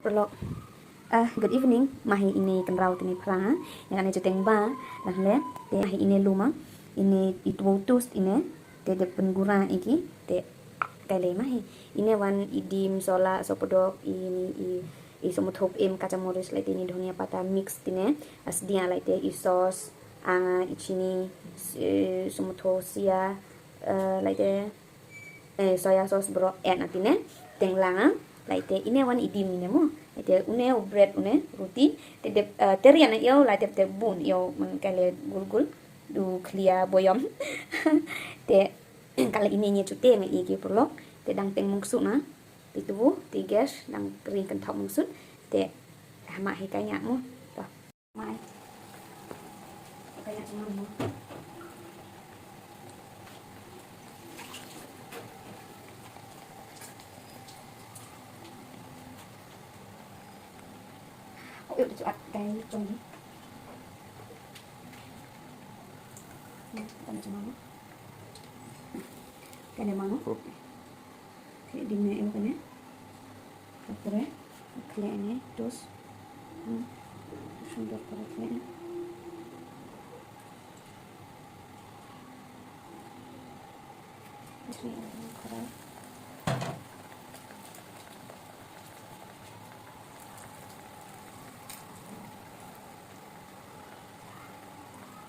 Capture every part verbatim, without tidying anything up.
Paralok. Ah, good evening. Mahi ine kynraw tine phra. Ïa kane juteng ba. Nah le. Te mahi ine luma. Ine itu toast ine. Te dep pengura iki. Te kale mahi. Ine wan i dim sola sopodok i i i somothop em kacha moris lai tine dhania pata mix tine. Asdia lai te i sauce anga i chini somotho sia lai te eh, soya sauce bro eh na tine teng langa lai te ine wan i dim ine mo lai te une u bread une ruti te dep eh, te rian io lai te te bun io man kale gul gul du khlia boyom te kale ine nye chute ngai iki paralok te dang teng mungsut na te tu te gas dang kring kan thok mungsut te hama hi kanya mo to Mai. Ka ïa cuma mo. Oh, yuk, cuat kai cung ni. Ka ïa cuma mo. Ka ïa mo. Te dei me em kane. Taporet khleh ne toast. Hmm. Sundor para khleh ne. Sri para.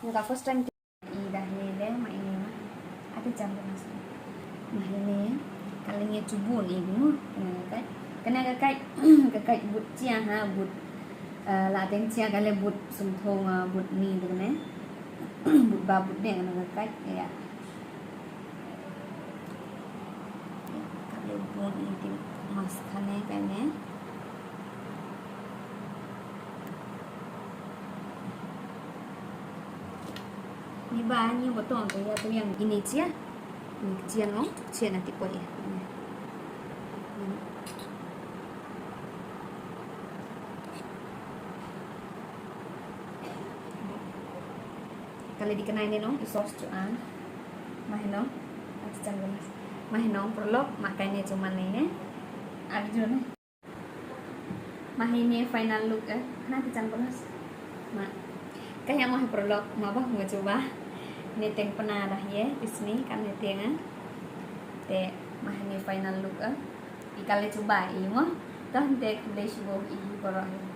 Nga first time Ida hile ma ine ma. Ate jam da mas. Ma hile. Kale ngi chubun i mo. Kane ka kai. Kane ka kai. Ka kai but chia ha but. Eh, la teng chia kale but sum thong but ni de kane. But ba but ne kane ka kai. Ya. Kale but ni ti mas kane kane. Ni ba ni botong ke ya tu yang ini chia. Ni chia no, chia nanti koi ya. Kale di kenai ne no, i sauce tu an. Mah no, ati chang mas. Mah no, paralok, makai ne cuman ne. Arjun. Mahi ne final look eh. Na ki chang bonus. Ma. Ka ya mahi paralok ma ba mu chuba. Ne teng pena dah ye isni kan ne teng eh. Te mahi ne final look eh. I kale chuba i mo. Toh te kule shubo i paralok.